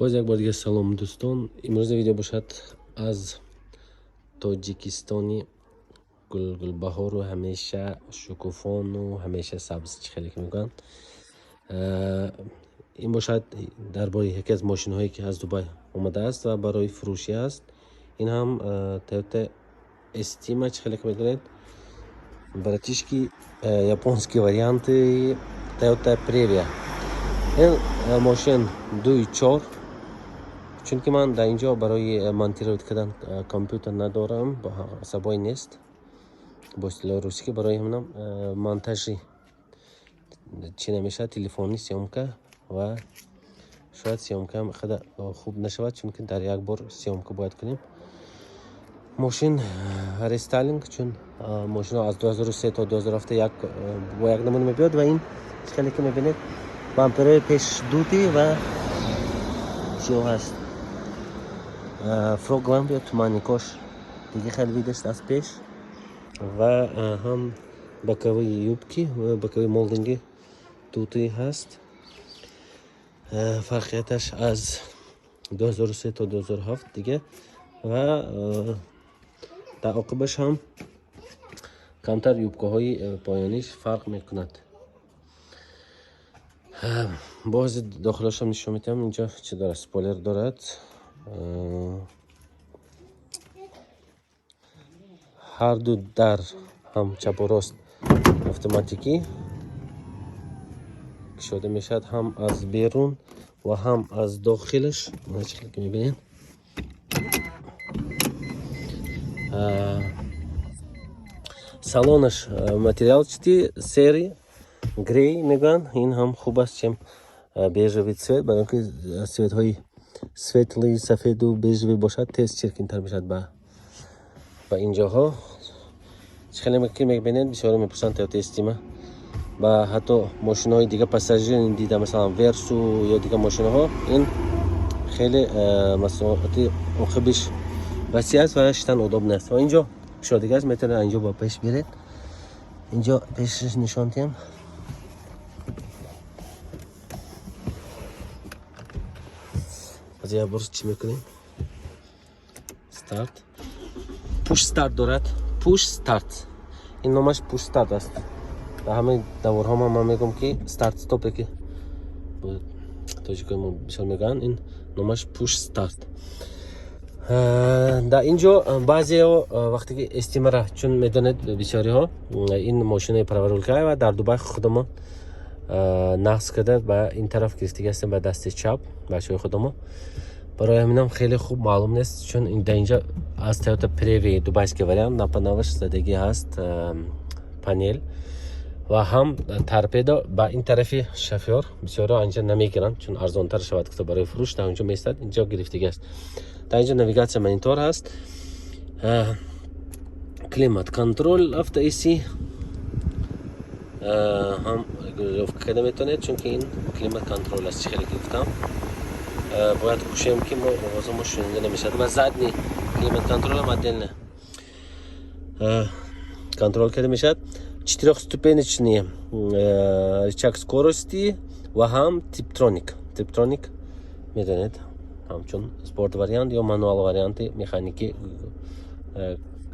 Боз як бор дигар салом, дӯстон. Имрӯза видео бошад аз Тоҷикистони гулгулбаҳору ҳамеша шукуфону ҳамеша сабз, чӣ хеле ки мегӯянд. Ин бошад дар бораи яке аз мошинҳое, ки аз Дубай омадааст ва барои фурӯшӣ аст. Ин ҳам Toyota Estima, чӣ хеле ки медонед, братишки, японский варианти Toyota Previa. Ин мошин 2.4. Чунки ман дар инҷо барои монтировать кардан компютер надорам, сабой нест бо истилоҳи русӣ, ки барои ҳаминам монтажи чӣ намешавад, телефонӣ съёмка, ва шояд съёмкаам хеле хуб нашавад, чунки дар як бор съёмка бояд кунем. Мошин рестайлинг, чун мошинҳо аз 2003 то 2007 як бо як намуна мебиёд. Ва ин хеле ки мебинед, бамперои пеш дутый ва чиё ҳаст, фог ламп ё туманникош дига хеле видаст аз пеш, ва ҳам боковые юбки, боковые молдинги дутый ҳаст. Фарқияташ аз 2003 то 2007 дига, ва дар оқибаш ҳам камтар юбкаҳои поёниш фарқ мекунад. Боз дохилашам нишон медиҳам. Инҷо чӣ дорад? Спойлер дорад, ҳарду дар, ҳам чапу рост, автоматикӣ кушода мешавад, ҳам аз берун ва ҳам аз дохилаш, чӣ ки мебинед. Салонаш материалчатый, серый, грей мегӯянд. Ин ҳам хуб аст, чем бежевый цвет, барои ки цветҳои светлый, сафеду бежевый бошад, тез чиркинтар мешавад. Ба инҷоҳо чӣ хеле ки мебинед, бисёре мепурсанд Toyota Estima ба ҳатто мошинои дига пассажир дида, масалан Версу ё дига мошинаҳо, ин хеле масоҳати оқибиш васеъ аст ва шитан удобно аст. Ва инҷо кушодага аст, метавонед инҷо ба пеш биред. Инҷо пешаш нишон диҳам. Аз як бор чӣ мекунем? Старт, push start дорад. Push start, ин номаш push start аст. Дар ҳамаи даворҳо ман мегӯям, ки старт стопе, ки тоҷикои мо бисёр мегӯянд, ин номаш push start. Дар ин ҷо баъзеҳо вақте ки Эстимара, чун медонед, бисёриҳо ин мошинаи праворулька ва дар Дубай худамон нақс карда, ба ин тараф гирифтагӣ ҳастем, ба дасти чап бачаҳои худамон. Барои ҳаминам хеле хуб маълум нест, чун дар инҷа аз Toyota Previa дубайский вариант напанаваш задагӣ ҳаст панел ва ҳам торпедо ба ин тарафи шофёр. Бисёрҳо анҷа намегиранд, чун арзонтар шавад гуфта, барои фурӯш дар онҷо меистад, инҷо гирифтагӣ аст. Дар инҷо навигатсия, монитор ҳаст, климат контроль, авто AC ҳам регулировка карда метавонед, чунки ин климат контроль аст. Чӣ хеле ки гуфтам, бояд кушем, ки мо овозамо шунида намешавад. Ва задний климат контролам отдельно контроль карда мешавад. Четырехступенечный рычаг скорости ва ҳам типтроник. Типтроник медонед, ҳамчун спорт вариант ё мануал варианти механикӣ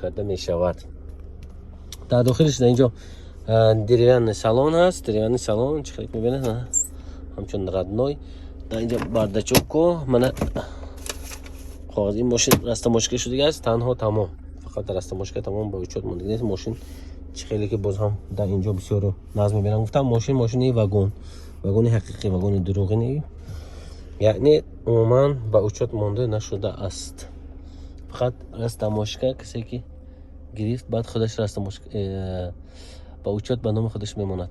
карда мешавад. Дар дохилиш дар инҷо деревянный салон ҳаст. Деревянный салон, чӣ хеле мебинед, ҳамчун родной. Дар инҷо бардачокко, мана қоғаз. Ин мошин растаможка шудага аст, танҳо тамом, фақат растаможка, тамом, ба учёт мондагӣ нест мошин. Чӣ хеле ки боз ҳам дар инҷо бисёро назм мебинам, гуфтам, мошин мошини вагон, вагони ҳақиқӣ, вагони дурӯғӣ, яъне умуман ба учёт монда нашудааст, фақат растаможка. Касе ки гирифт, баъд худаш растаможка ба учёт ба номи худаш мемонад.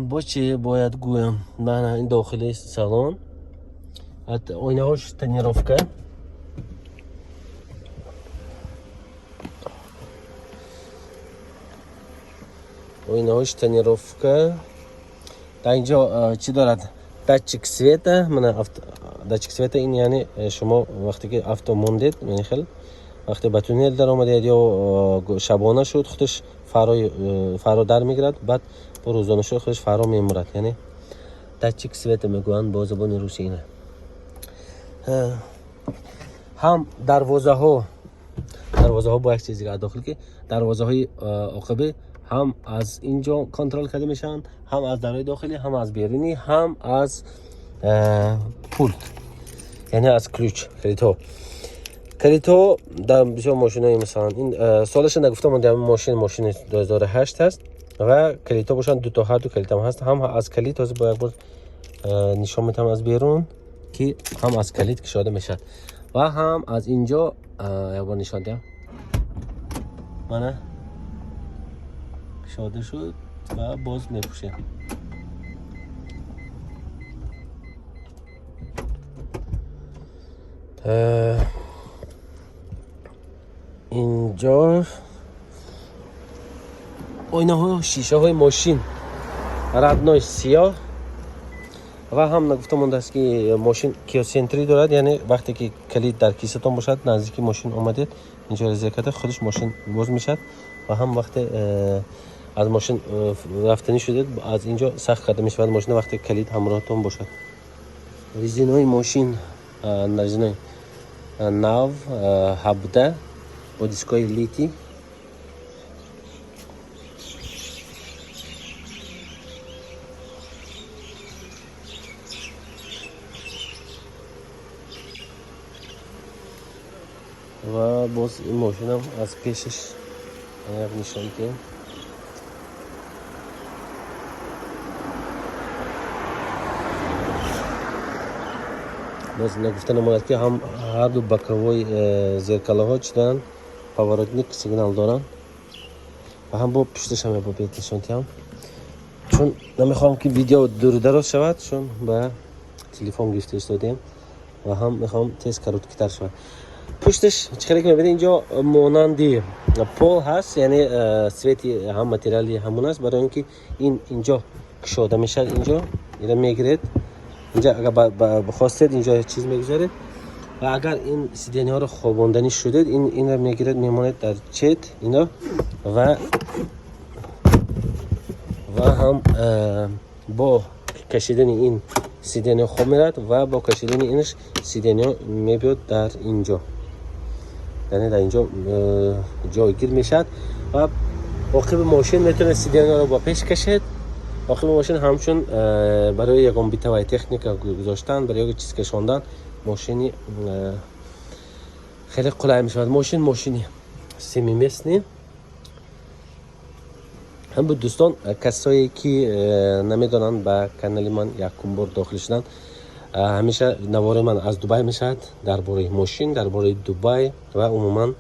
Бо чӣ бояд гӯям? Мана ин дохили салон, ойнаҳош тонировка. Ойнаҳош тонировка. Дар инҷо чӣ дорад? Датчик света, мана датчик света. Ин яъне шумо вақте ки авто мондед, хел вақте ба туннел даромадед ё шабона шуд, худаш фаро дар мегирад, баъд бо рӯзона шуд, худаш фаро мемурад, яъне Датчик света мегӯянд бо забони русӣ ина. Ҳам дарвозаҳо бо як чиз дигар дохил, ки дарвозаҳои оқибӣ ҳам аз инҷо контрол карда мешаванд, ҳам аз дарҳои дохилӣ, ҳам аз берунӣ, ҳам аз пулт, яъне аз ключ, калидҳо. Калидҳо дар бисёр мошинои, масалан, ин солаша нагуфта мондам, мошини 2008 аст ва калидҳо бошанд дуто, ҳар ду калидам ҳаст. Ҳам аз калид ҳозир бо як бор нишон медиҳам аз берун, ки ҳам аз калид кушода мешавад ва ҳам аз инҷо як бор нишон диҳам. Мана, кушода шуд ва боз мепӯшем. Инҷо оинаҳо, шишаҳои мошин родной сиёҳ. Ва ҳам нагуфта мондааст, ки мошин киосентрӣ дорад, яъне вақте ки калид дар кисатон бошад, наздики мошин омадед, инҷо зер карда, худаш мошин боз мешавад. Ва ҳам вақте аз мошин рафтанӣ шудед, аз инҷо сахт карда мешавад мошина, вақте калид ҳамроҳатон бошад. Резинои мошин резинои нав 17 бо дискҳои литий. Ва боз ин мошинам аз пешаш як нишон диҳем. Боз нагуфта намонад, ки ҳам ҳарду боковой зеркалаҳо чӣ доранд? Поворотник, сигнал доранд. Ва ҳам бо пушташам як бор нишон диҳам, чун намехоҳам, ки видео дуру дароз шавад, чун ба телефон гирифта истодем ва ҳам мехоҳам тез, короткий тар шавад. Пушташ чӣ хеле ки мебинед, инҷо монанди пол ҳаст, яъне цвети ҳам материали ҳамон аст, барои он ки ин инҷо кушода мешавад, инҷо ира мегиред, инҷа агар хостед, инҷо чиз мегузоред. Ва агар ин сиденья ҳоро хобонданӣ шудед, инро мегиред, мемонед дар чет ино. Ва ҳам бо кашидани ин сиденья хоб меравад ва бо кашидани инаш сиденья мебиёд дар инҷо, яъне дар инҷо ҷойгир мешавад. Ва оқиби мошин метавонед сиденья ро ба пеш кашед. Оқиби мошин ҳамчун барои ягон бытовая техника гузоштан, барои ягон чиз кашондан мошини хеле қулай мешавад. Мошин мошини семиместный ҳам буд. Дӯстон, касое ки намедонанд, ба канали ман якум бор дохил шуданд, ҳамеша навори ман аз Дубай мешавад, дар бораи мошин, дар бораи Дубай ва умуман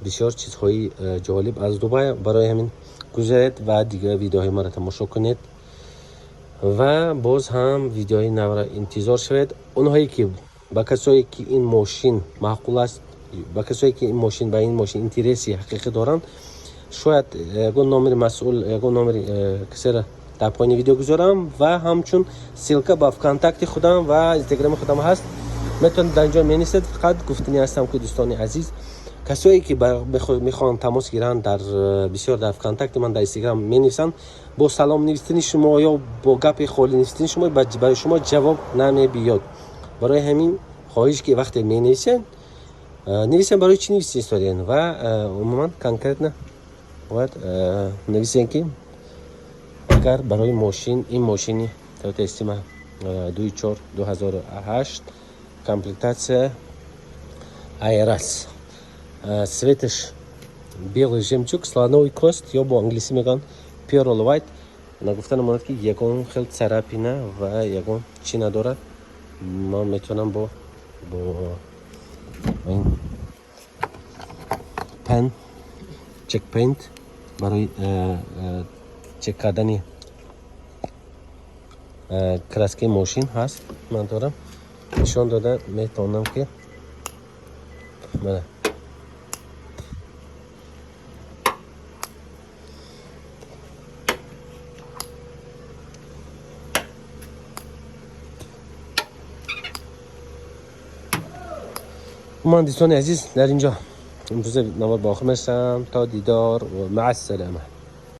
бисёр чизҳои ҷолиб аз Дубай. Барои ҳамин гузаред ва дигар видеоҳои маро тамошо кунед ва боз ҳам видеои навро интизор шавед. Онҳое ки, ба касое ки ин мошин маъқул аст, ба касое ки ин мошин, ба ин мошин интереси ҳақиқӣ доранд, шояд ягон номери масъул, ягон номери касеро дар поёни видео гузорам ва ҳамчун ссылка ба ВКонтакти худам ва Инстаграми худам ҳаст, метавонед дар инҷо менисед. Фақат гуфтанӣ ҳастам, ки дӯстони азиз, касое ки мехоҳанд тамос гиранд, дар бисёр дар ВКонтакти ман, дар Инстаграм менависанд, бо салом навистани шумо ё бо гапи холӣ навистани шумо барои шумо ҷавоб намебиёд. Барои ҳамин хоҳиш, ки вақте менависед, нависем барои чӣ нависед истоден ва умуман конкретно бояд нависем, ки агар барои мошин, ин мошини Toyota Estima 24 2008, комплектация Aeras, цветаш белый жемчуг, слоновый кость ё бо англисӣ мегӯянд pearl white. Нагуфта намонад, ки ягон хел царапина ва ягон чӣ надорад. Ман метавонам бо ин пен check paint барои чек кардани краскаи мошин ҳаст, ман дорам, нишон дода метавонам, ки мана. Ман, дӯстони азиз, дар инҷо имрӯза навор ба охир мерасам. То дидор, مع السلامة.